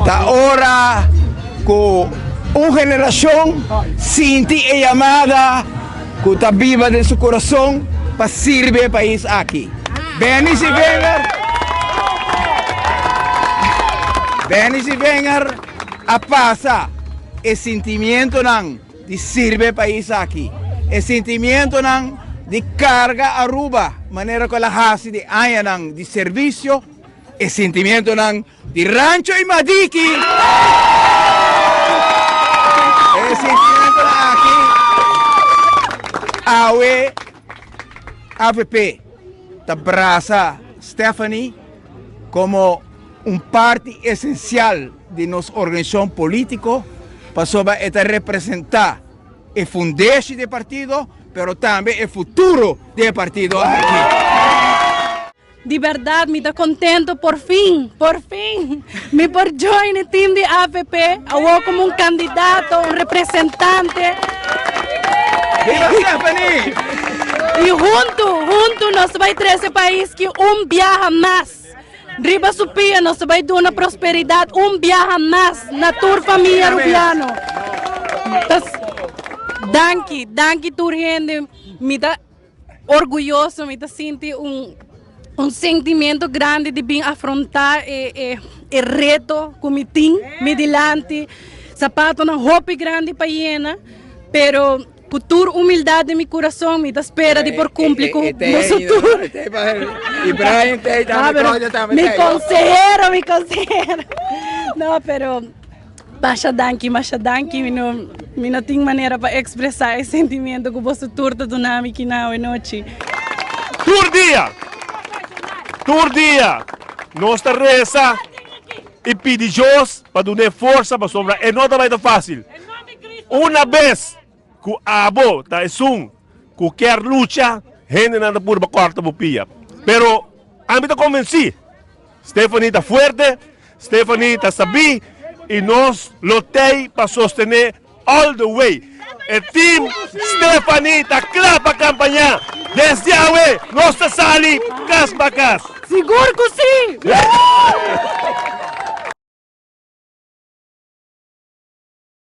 Ta ora ku un generashon sinti e yamada ku ta biba den su kurason pa sirbi e pais aki. Benny Sievinger Benny Sievinger a pasa e sintimientonan di sirbi e pais aki, e sintimientonan di karga Aruba manera ku el a hasi di añanan di servisio, e sintimientonan Di Rancho y Madiki. E sentimientonan aki awe avp ta brasa Stephanie como un parti esencial di nos organisacion politico pasobra e ta representa e fundeshi di e partido pero tambe e futuro di e partido aki. Di berdad mi ta contento por fin, por fin mi por join e team di avp awor como un candidato, un representante. Viva Stephanie! Y hunto, hunto nos ta bay trece pais ki un biaha mas riba su pia, nos ta bay duna prosperidad un biaha mas na tur famia Rubiano. Danki, danki tur hende, mi ta. Orguyoso mi ta sinti un un sentimiento grandi di bin afronta e e e reto ku mi tin mi dilanti. Sapatonan hopi grandi pa yena, pero ku tur humildat den mi kurason mi ta spera di por kumpli ku boso tur. Mi konsehero, mi konsehero. No, pero. Masha danki, masha danki. Mi no, mi no tin manera pa expresa e sentimiento ku boso tur ta duna mi kina awe nochi. Tur dia, tur dia nos ta resa i pidi Dios pa dun'é forsa pasobra e no ta bai ta fásil. Una bes ku abo ta esun ku kier lucha, hendenan ta purba kòrta bo pia. Pero ami ta konvensí Stephanie ta fuerte, Stephanie ta sabí y nos lo tey pa sostené all the way. E team Stephanie ta kla pa kampañá. Desde awe nos ta sali kas pa kas. Sigur ku si!